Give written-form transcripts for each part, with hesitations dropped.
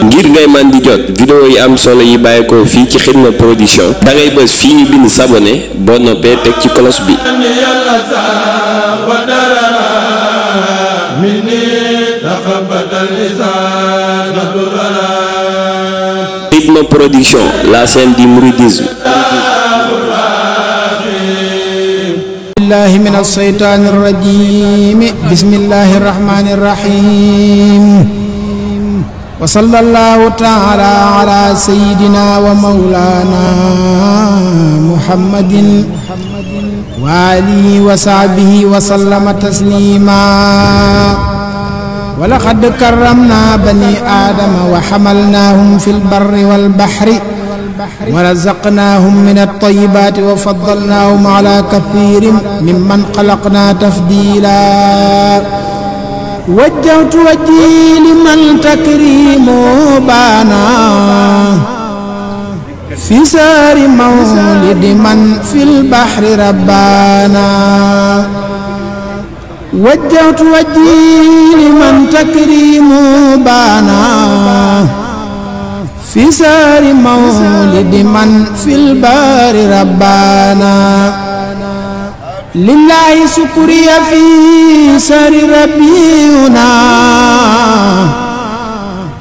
ngir ngay man di jot vidéo yi am solo yi bàyyeekoo fii ci Xidma Production da ngay bës fii ñu bind s'abonné boo noppee teg ci cloche bi. Xidma Production, la chaîne du mouridisme. billahi minash shaytanir rajim bismillahir rahmanir rahim wa sallallahu ta'ala ala sayyidina wa maulana muhammadin wa alihi wa sahbihi wa sallama taslima wa laqad karramna bani adama wa hamalnahum fil barri wal bahri ورزقناهم من الطيبات وفضلناهم على كثير ممن خلقنا تفضيلا وجهت وجهي لمن تكريمه بانا في سار مولد من في البحر ربانا وجهت وجهي لمن تكريمه بانا في سار مولد من في البار ربانا لله شكري في سار ربينا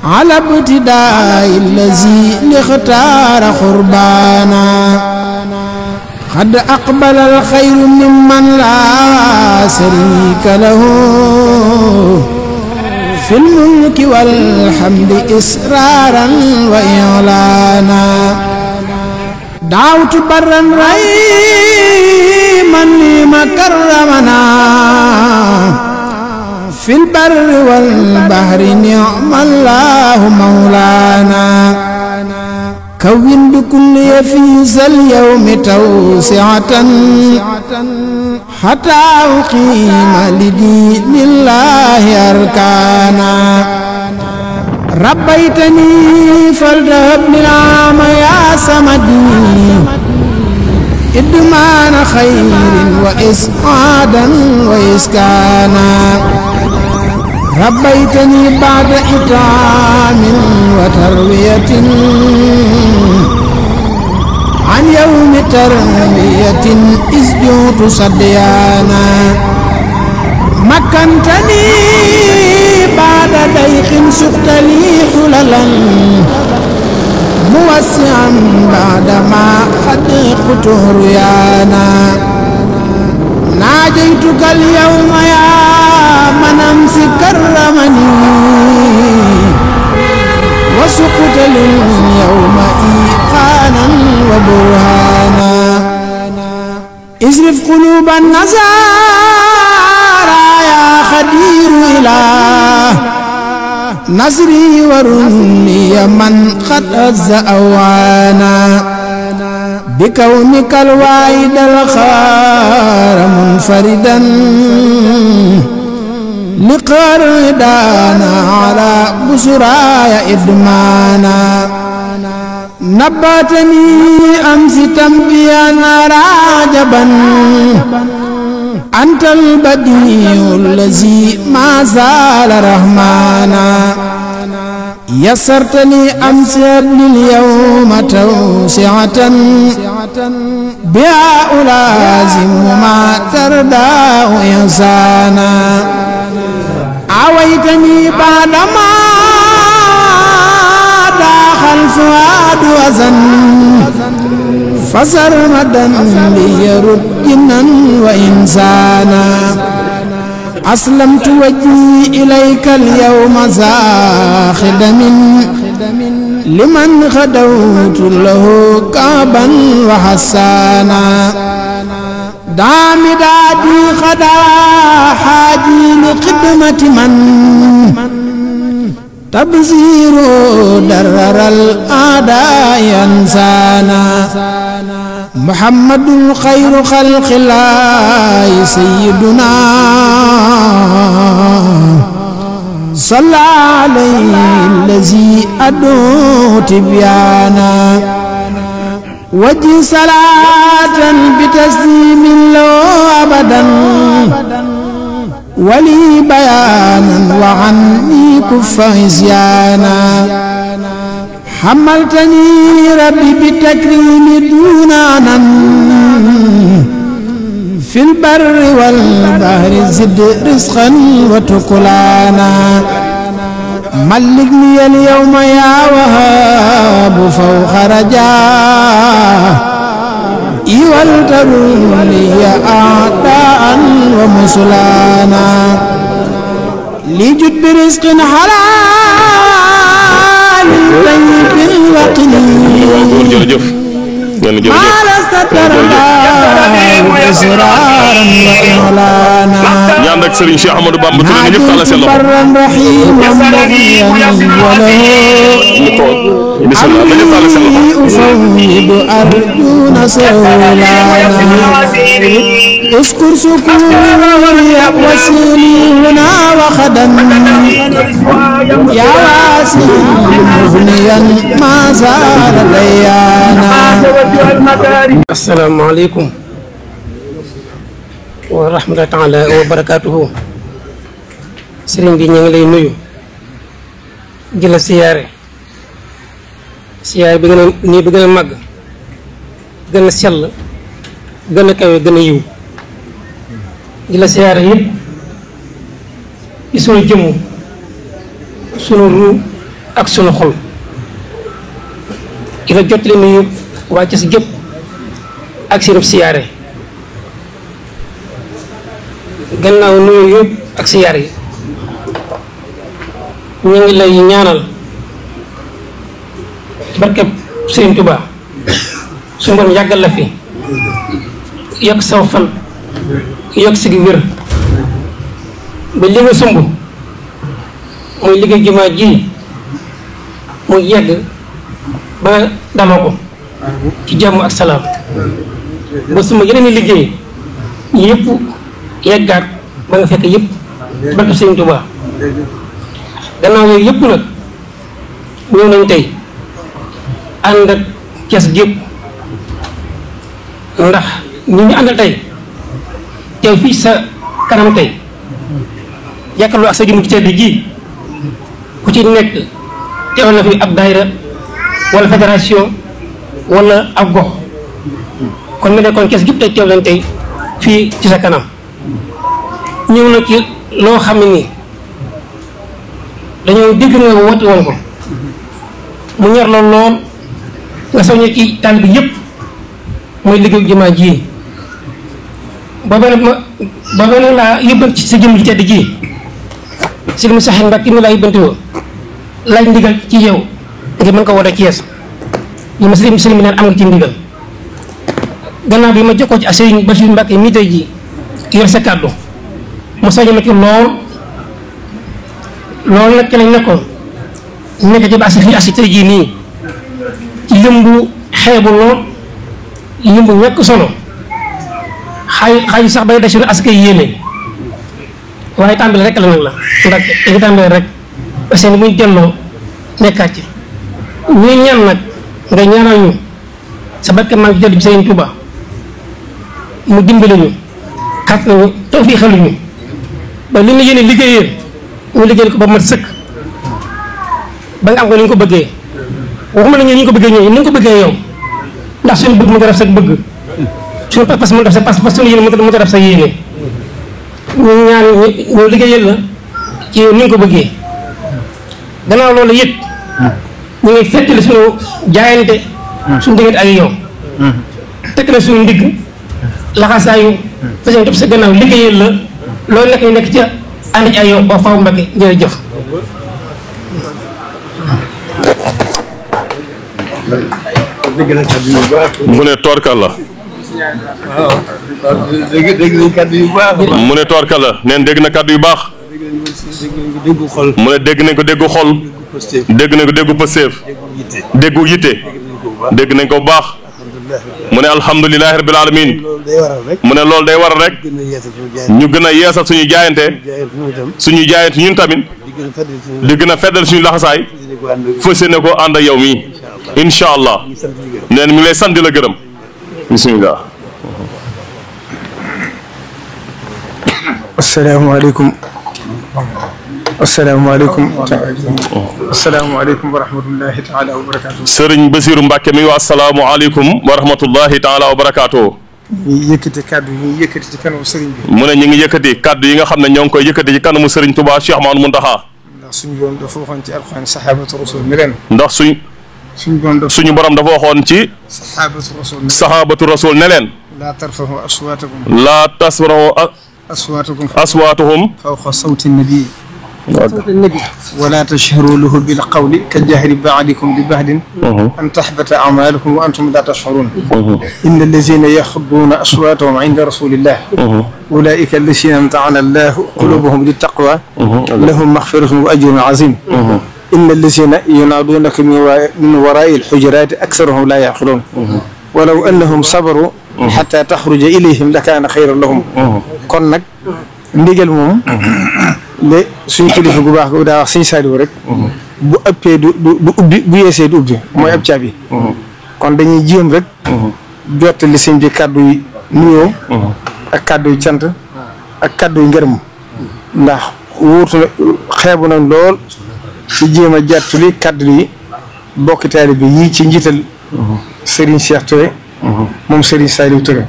على ابتداء الذي اختار قربانا قد أقبل الخير ممن لا شريك له في الملك والحمد إسرارا وإعلانا دعوت برا رحيما لما كرمنا في البر والبحر نعم الله مولانا كون بكل في اليوم توسعة حتى أقيم لدين الله أركانا ربيتني فلتهب العام يا سمدي إدمان خير وإسعادا وإسكانا ربيتني بعد إطعام وتروية عن يوم تربية إذ جئت صديانا مكنتني بعد ضيق سقت لي حللا موسعا بعدما قد قلت ريانا ناجيتك اليوم يا من أمس كرمني وسقت لليوم إيقانا وبرهانا اصرف قلوب النزارى يا خدير إله نصري ورني من قد أز أوانا بكونك الواحد الخار منفردا لقردانا على بشراي إدمانا نباتني أمس تنبيا راجبا أنت البديع الذي ما زال رحمانا يسرتني أمس اليوم توسعة بها ألازم ما ترداه إنسانا عويتني بعدما داخل فؤاد وزن فسرمدا ليرد جنا وإنسانا أسلمت وجهي إليك اليوم زاخدا لمن خدوت له كعبا وحسانا دامدادي خدا حاجي لخدمة من تبزير درر الأعداء ينسانا محمد خير خلق الله سيدنا صلى عليه الذي أدعو تبيانا وجه صلاة بتسليم له أبدا ولي بيانا وعني كف عصيانا حملتني ربي بالتكريم دون عنن في البر والبحر زد رزقا وتكلانا ملكني اليوم يا وهاب فوق رجاه والترون لي أعداء ومسلانا لجد برزق حلال طيب وقني على ستر الله إسرارا وإعلانا ñaan rek Serigne Cheikh Ahmadou Bamba Touré ñëpp tàllal seen loxo برا رحيما مغيا وله أفوض أرجو نصولانا اذكر سكوني وسيلي هنا وخدا يا واسع مغنيا ما زال ديانا. السلام عليكم wa rahmatullahi taala wa barakatuhu. Sëriñ bi ñu ngi lay nuyu di la siyaare bi gën a nii bi gën a màgg gën a sell gën a kawe gën a yiw di la siyaare yëpp ci sunu jëmm sunu ruu ak sunu xol di la jot li nuyu waa ci si jëpp ak seen siyaare gannaaw nuyu yëpp ak siyaare yi ñu ngi lay ñaanal barkeb Sëriñ Tuubaa suñu borom yàggal la fi yokk saw fan yokk si gi wér ba li nga sumb muy liggéey jumaa ji muy yegg ba dama ko ci jàmm ak salaam ba suma yeneen i liggéey yëpp yeggaat ba nga fekk yëpp barkeb Sëriñ Tuubaa gannaaw yooyu yëpp nag ñëw nañ tey ànd ak Cees gépp ndax ñi ñu àndal tey teew fii sa kanam tey jàkkaarloo ak sa jëmm ci tedd ji ku ci nekk teew na fi ab daayira wala fédération wala ab gox kon mu ne kon Cees gépp tey teew nañ tey fii ci sa kanam ñëw na ci loo xam ne nii dañoo dégg nga woote woon ko mu ñor la lool nga soññee ci tànn bi yëpp mooy liggéeyu jumaa ji ba benn laa yëbbal ci sa jëmm ji tedd ji si li mu saxee Mbàkke mi laa yëbbante woo laaj ndigal ci yow nga mën ko woote Cees li ma sëriñ mi neen am nga ci ndigal gannaaw bi ma jokkoo ci ak sëriñ Basiru Mbàkke mi tey ji yor sa kàddu mu soññee ma ci loolu nag ci lañ nekkoon nekk ci ba asi fii asi tey jii nii ci yëmbu xeebu lool yëmbu ñàkk solo xay sax bay desiru askay yéene waaye tàmbale rek la nag la ndax dañu tàmbale rek parce que buñ delloo nekkaat ci ñuy ñaan nag nga ñaanal ñu sa barke mag jël bi Sëriñ Tuubaa mu dimbali ñu kat nañu taw fii xeluñu ba li ñu yéene liggéeyee ñu liggéeyal ko ba mat sëkk ba nga am ko ni ñu ko bëggee waxuma la ñu ko bëggee ñooñu ni nga ko bëggee yow ndax suñu bëgg mu nga def sa bëgg suñu pas-pas mu def sa pas-pas suñu yéene mu nga def sa yéene ñu ñaan ñu liggéeyal la ci ni nga ko bëggee gannaaw loolu yëpp ñu ngi fettali suñu jaayante suñu diggante ak yow tekk na suñu ndigg laxasaayu fas yéene topp sa gannaaw liggéeyal la loolu nekk ñu nekk ca ànd ci ay yow ba faw Mbàkke jërëjëf. mu ne toorkal la. mu ne toorkal la neen dégg na kàddu yu baax. mu ne dégg nañ ko déggu xol. dégg nañ ko déggu pëseef. déggu yitte. dégg nañ ko bu baax. mu ne alhamdulilahi rabbil alamin mu ne loolu day waral rek ñu gën a yeesal suñu jaayante ñun tamit di gën a feddal suñu laxasaay fas yéene ko ànd ak yow mii incha allah neen mi ngi lay sant di la gërëm bismillah asalaamaaleykum wa rahmatullahi taala wa barakaatu. Sëriñ Basiiru Mbàkke mi wa asalaamualeykum wa rahmatullahi taala wa barakaatu. ñu yëkkati kàddu yi ñu yëkkati ci kanamu sëriñ bi. mu ne ñu ngi yëkkati kàddu yi nga xam ne ñoo ngi koy yëkkati ci kanamu sëriñ Tuubaa Cheikh Mouhamadou Mountakha. ndax suñu borom dafa waxoon ci alxuraan saxaabatu rasul mi leen. ndax suñu borom dafa waxoon ci. saxaabatu rasul ne leen. laa tarfahu aswaatuhum fawqa sawti nabi ولا تشهروا له بالقول كجهر بعضكم لبعض أن تحبط أعمالكم وأنتم لا تشعرون إن الذين يخضون أصواتهم عند رسول الله أولئك الذين امتحن الله قلوبهم للتقوى لهم مغفرة وأجر عظيم إن الذين ينادونك من وراء الحجرات أكثرهم لا يعقلون ولو أنهم صبروا حتى تخرج إليهم لكان خيرا لهم kon nag ndigal moom de suñ kilifa gu baax daa wax suñ Saaliw rek bu ëppee du ubbi bu yeesee du ubbi mooy ab caabi kon dañuy jéem rek jottali sëñ bi kàddu yi nuyoo ak kàddu yu cant ak kàddu yu ngërëm ndax wuutu na xeebu nañ lool ci jéem a jottali kàddu yi bokki taalibe bi yii ci njiital Serigne Cheikh Touré moom Serigne Saaliw Touré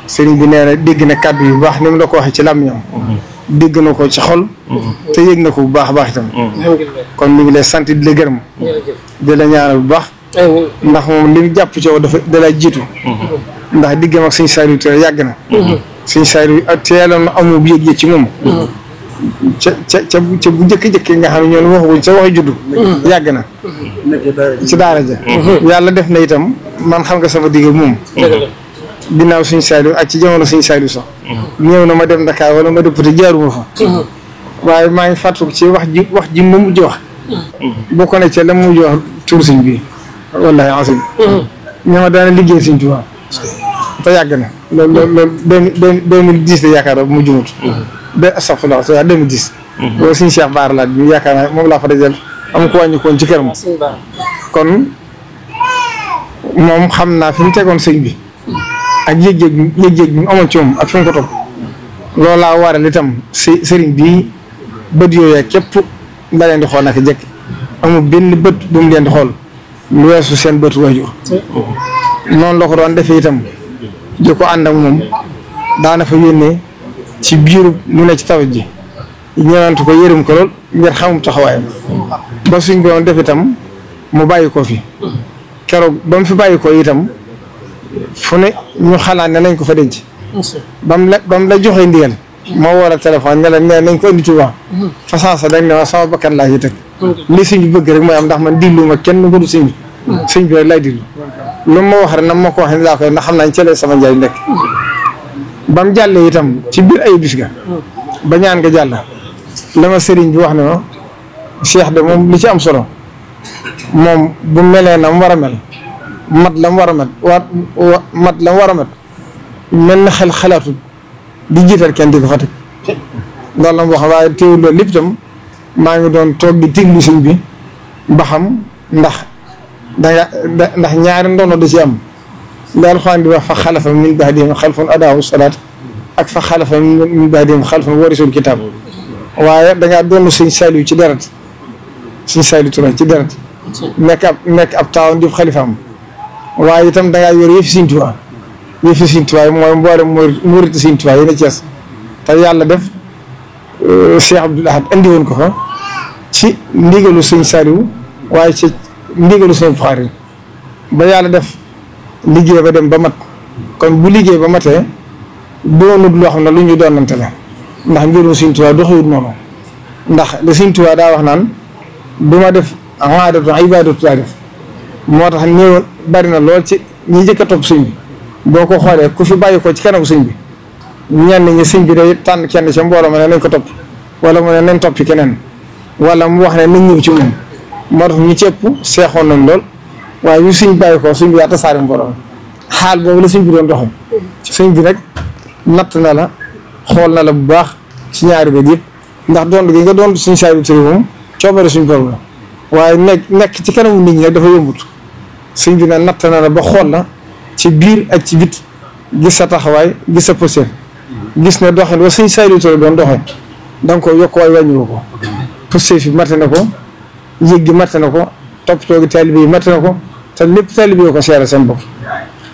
sëriñ bi nee na dégg na kàddu yu baax ni mu la ko waxee ci làmmiñam dégg na ko ci xol te yëg na ko bu baax a baax itam kon mi ngi lay sant di la gërëm di la ñaanal bu baax ndax moom li mu jàpp ci yow dafa da lay jiitu ndax diggam ak Sëriñ Saaliw Touré yàgg na Sëriñ Saaliw ak teeloon na amu bu yëg-yëg ci moom ca bu njëkk-njëkk nga xam ne ñoom waxuñ sa waxi juddu yàgg na ci daara ja yàlla def na itam man xam nga sama digg moom ginnaaw Sëriñ Saaliw ak ci jamono Sëriñ Saaliw sax ñëw na ma dem Dakar wala ma dëpp te jaaruma fa waaye maa ngi fàttaliku ci wax ji ma mujj wax bokk na ca la mujj wax tur sëñ bi wallaahi asim ñoo ma daana liggéey Sëriñ Tuubaa te yàgg na loolu 2010 la yaakaar mu jumut astafurlah 2010 loolu Sëriñ Cheikh Baara laaj bi yaakaar naa moom laa fa dajal am ko wàññi koon ci këram kon moom xam naa fi mu tegoon sëñ bi ak yëg-yëg bi mu amoon ci moom ak fi mu ko topp loolu laa waral itam sëriñ bi bët yooyu képp la leen di xool naka jekk amul benn bët bu mu leen di xool lu weesu seen bët waajur noonu la ko doon defee itam di ko ànd ak moom daana fa yónnee ci biiru mu ne ci tawat ji ñëwantu ko yërëm ko lool ngir xamum taxawaayam ba suñ doon def itam mu bàyyi ko fi keroog ba mu fi bàyyi ko itam fu ne ñu xalaat ne nañ ko fa denc ba mu la joxee ndigal moo war a téléphone ne la nee nañ ko indi Tuubaa fa saasa dañ ne waa sama bakkan laa ci teg li sëñ bi bëgg rek mooy am ndax man diglu ma kenn ko du sëñ bi rek lay diglu lu ma wax rek na ma ko wax ne laa koy ndax xam naa ci sama njaay nekk ba mu jàllee itam ci biir ay bis ga ba ñaan nga jàll la ma sëriñ bi wax ne ma Cheikh de moom li ci am solo moom bu melee na mu war a mel mat la mu war a mat mat la mu war a mat mel na xel xalaatul di jiital kenn di ko fa teg loolu la mu wax waaye teewul loolu lépp itam maa ngi doon toog di tiglu sëñ bi ba xam ndax ndax ñaari ndono da ci am li Alxuraan di wax fa xalafa min ba'dihim xalfun adaa'u salaat ak fa xalafa min ba'dihim xalfun warisul kitaab waaye dangaa doon Sëñ Saaliw ci deret Sëñ Saaliw Touré ci deret nekk ab taawam di xalifaam waaye itam dangaa yor yëfi Sëñ Tuubaa yëfi Sëñ Tuubaa yi mooy mboolem murit Sëñ Tuubaa yi ne Cees te yàlla def Cheikh Abdoul Ahad andi woon ko fa ci ndigalu Sëñ Saaliw waaye ci ndigalu Sëñ Buxaari ba yàlla def liggéey ba dem ba mat kon bu liggéey ba matee doonut loo xam ne lu ñu doonante la ndax mbirum Sëñ Tuubaa doxewut noonu ndax li Sëñ Tuubaa daa wax naan du ma def aadatu ibaadatu laa def moo tax néew bari na lool ci ñi njëkk a topp sëñ bi boo ko xoolee ku fi bàyyi ko ci kanamu sëñ bi ñenn ñi sëñ bi day tànn kenn ca mbooloo ma ne nañ ko topp wala mu ne nañ toppi keneen wala mu wax ne nañ ñëw ci moom moo tax ñu cëpp seexoon nañ lool waaye yu sëñ bàyyi ko sëñ bi yaa tasaare mbooloo xaal boobu la sëñ bi doon doxee sëñ bi nag natt na la xool na la bu baax ci ñaari bët yëpp ndax doon gi nga doon Sëñ Saaliw Touré moom coobare suñ borom la waaye nekk ci kanamu nit ñi nag dafa yombut sëñ bi nag natt na la ba xool la ci biir ak ci bit gis sa taxawaay gis sa posture gis ne doxin wa sëñ Saliou Touré doon doxe da nga ko yokk waay wàññiwu ko posté fi matte na ko yëg gi matte na ko toppatoo gi taalibe yi matte na ko te lépp taalibe yi ko seere seen bopp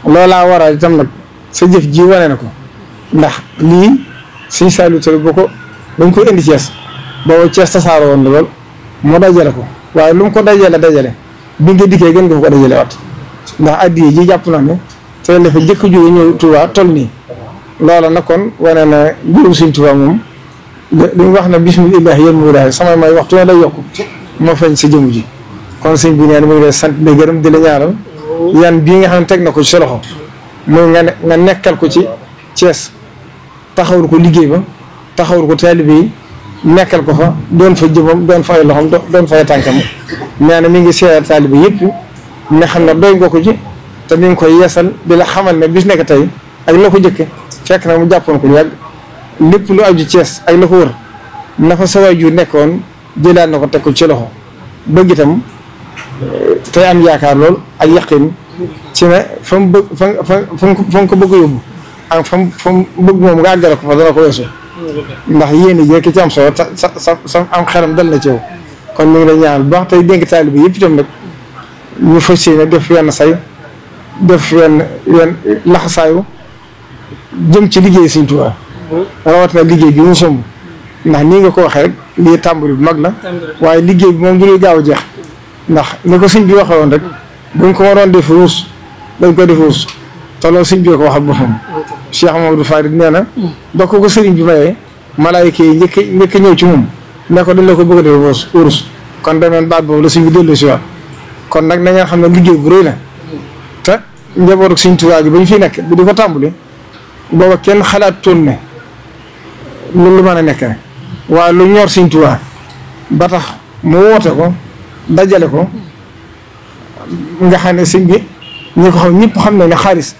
loolaa waral itam nag sa jëf ji wane na ko ndax lii sëñ Saliou Touré boo ko dañ ko indi Thiès boobu Thiès tasaaroo woon na lool mu dajale ko waaye lu mu ko dajale bi nga dikkee gën nga ko dajale wat ndax addiye ji jàpp na ne te dafa jëkk jóge ñëw Touba toll nii loola nag kon wane na mbirum Sëñ Touba moom li mu wax ne bismillah yéen mu daal sama may waxtu ne lay yokku moo feeñ sa jëmu ji kon sëñ bi nee na mu ngi lay sant di gërëm di la ñaanal yan bii nga xam ne teg na ko ci sa loxo muy nga nekkal ko ci Thiès taxawul ko liggéey ba taxawul ko taalibe yi nekkal ko fa doon fa jëmam doon fa ay loxom doon fa ay tànkam nee na mi ngi seeral taalibe yëpp ne xam ne doy nga ko ci te mi ngi koy yeesal di la xamal ne bis nekk tey ak la ko jëkke fekk na mu jàppoon ko lu yàgg lépp lu aju Thiès ak la ko wër na fa sa waajur nekkoon jëlaat na ko teg ko ci loxo bëgg itam tey am yaakaar lool ak yaqin ci ne fa mu bëgg fa mu ko bëgg a yóbbu ak fa mu bëgg moom nga àggale ko fa dana ko weesu ndax yéen a ki ci am solo sa am xelam dal na ci yow kon mi ngi lay ñaanal bu baax tey dénk taalibe yëpp itam nag ñu fas yéene def yenn say def yenn laxasaayu jëm ci liggéey Sëñ Tuubaa rawatina liggéey bi mu somb ndax nii nga ko waxee rek lii tàmbali bu mag la waaye liggéey bi moom du ñuy gaaw a jeex ndax ni ko sëñ bi waxee woon rek buñ ko waroon def ruus dañ ko def ruus te loolu sëñ bi ko waxal boppam Cheikh Mamadou Farid nee na ba ko sëriñ bi mayee malaayika yi njëkk ñëw ci moom ne ko dañ la ko bëgg a def ruus kon demeen baat boobu la sëñ bi dellu si waat kon nag na ngeen xam ne liggéey bu rëy la te njabootu Sëñ Tuubaa gi ba ñu fi nekk bi di ko tàmbali booba kenn xalaatoon ne lu mën a nekk rek waaye lu ñor Sëñ Tuubaa ba tax mu woote ko dajale ko nga xam ne sëñ bi ñi ko xam ñëpp xam ne ne xaalis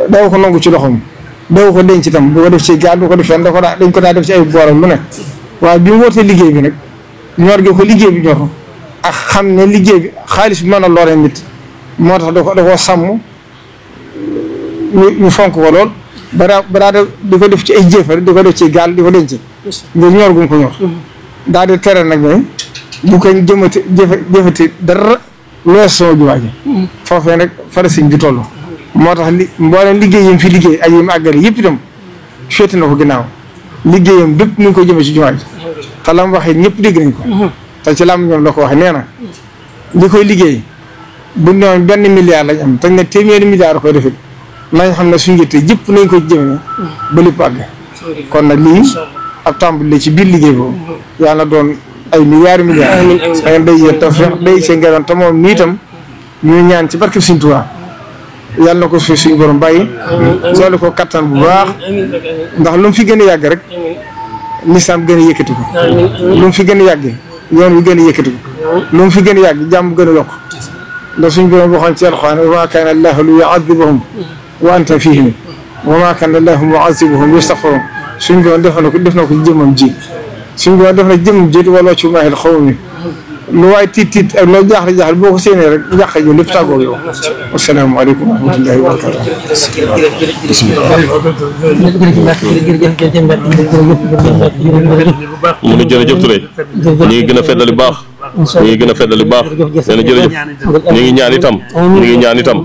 daw ko nangu ci loxoom daw ko denc itam bu ko def ci gaal bu ko def fenn dañ ko daa def ci ay booram lu ne waaye bi mu wootee liggéey bi nag ñor gi ko liggéey bi ñor ak xam ne liggéey bi xaalis bi mën a loree nit moo tax da koo sàmm ñu fonk ko lool ba di ko def ci ay jéefar di ko def ci gaal di ko denc ngir ñor gum ko ñor daal di tere nag ne bu ko jëfati dara loos sama jumaa ji foofee nag fara sëñ bi toll moo tax mbooleem liggéeyam fi liggéey ak yi mu àggale yëpp itam féete na ko ginnaaw liggéeyam bépp mu ngi ko jëme ci jumaa ji te la mu waxee ñëpp dégg nañ ko te ci lam ñoom la ko waxee nee na li koy liggéey bu noonu benn milliard lañ am te ne téeméeri milliard koy defit nañ xam ne suñu yitte jëpp nañ ko jëmee ba lépp àgg kon nag lii ab tàmbali ci biir liggéey boobu yàlla doon ay milliards da ngeen day yéen te fex day seen ngaroon te moom nii itam ñu ñaan ci barke Sëñ Tuubaa yàlla na ko fi suñu borom bàyyi soole ko kattan bu baax ndax lu mu fi gën a yàgg rek lislaam gën a yëkkati ko lu mu fi gën a yàgg yoon wi gën a yëkkati ko lu mu fi gën a yàgg jàmm gën a yokk ndax suñu borom waxoon ci alxuraan wa maa kaana allaahu li yu'adhibahum wa anta fihim wa maa kaana allaahu mu'adhibuhum yastaghfiruun suñu borom def na ko jëmmam ji suñu borom def na jëmmam ji wala ci maahil xaw mi lu waay tiit ak loo jaaxle boo ko séenee rek njàq ji lépp tàggoo yow asalaamaaleykum wa rahmatullaahi wa barakaatuh. mu ne jërëjëf Touré ñu ngi gën a feddali baax ñu ngi gën a feddali baax nee na jërëjëf ñu ngi ñaan itam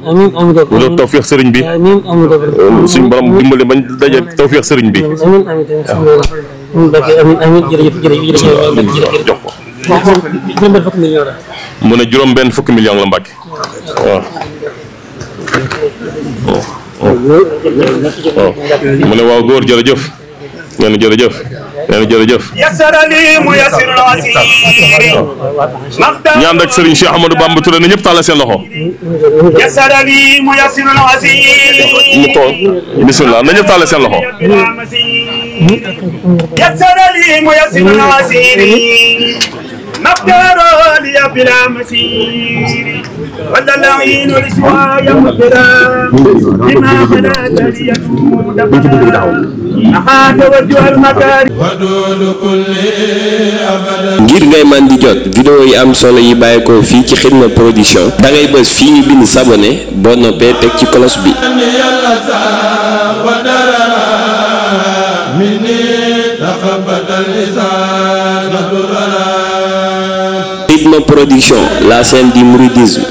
bu doon tawfeex sëriñ bi suñu borom dimbali bañ daje tawfeex sëriñ bi jox ko mu ne juróom-benn fukki million la Mbàkke waaw mu ne waaw góor jërëjëf nee na jërëjëf ñaan rek Serigne Cheikh Ahmadou Bamba Touré na ñëpp tàllal seen loxo mu toog bismillah na ñëpp tàllal seen loxo مقدار لي بلا مسير ولا العين الاسواء مقدرا بما خلات لي يكون أخاك وجه المكارم ودود كل أبدا ngir ngay man di jot vidéo yi am solo yi bàyyeekoo fii ci Xidma Production da ngay bës fii ñu bind s'abonner boo noppee teg ci cloche bi Khidma Production, la scène du mouridisme.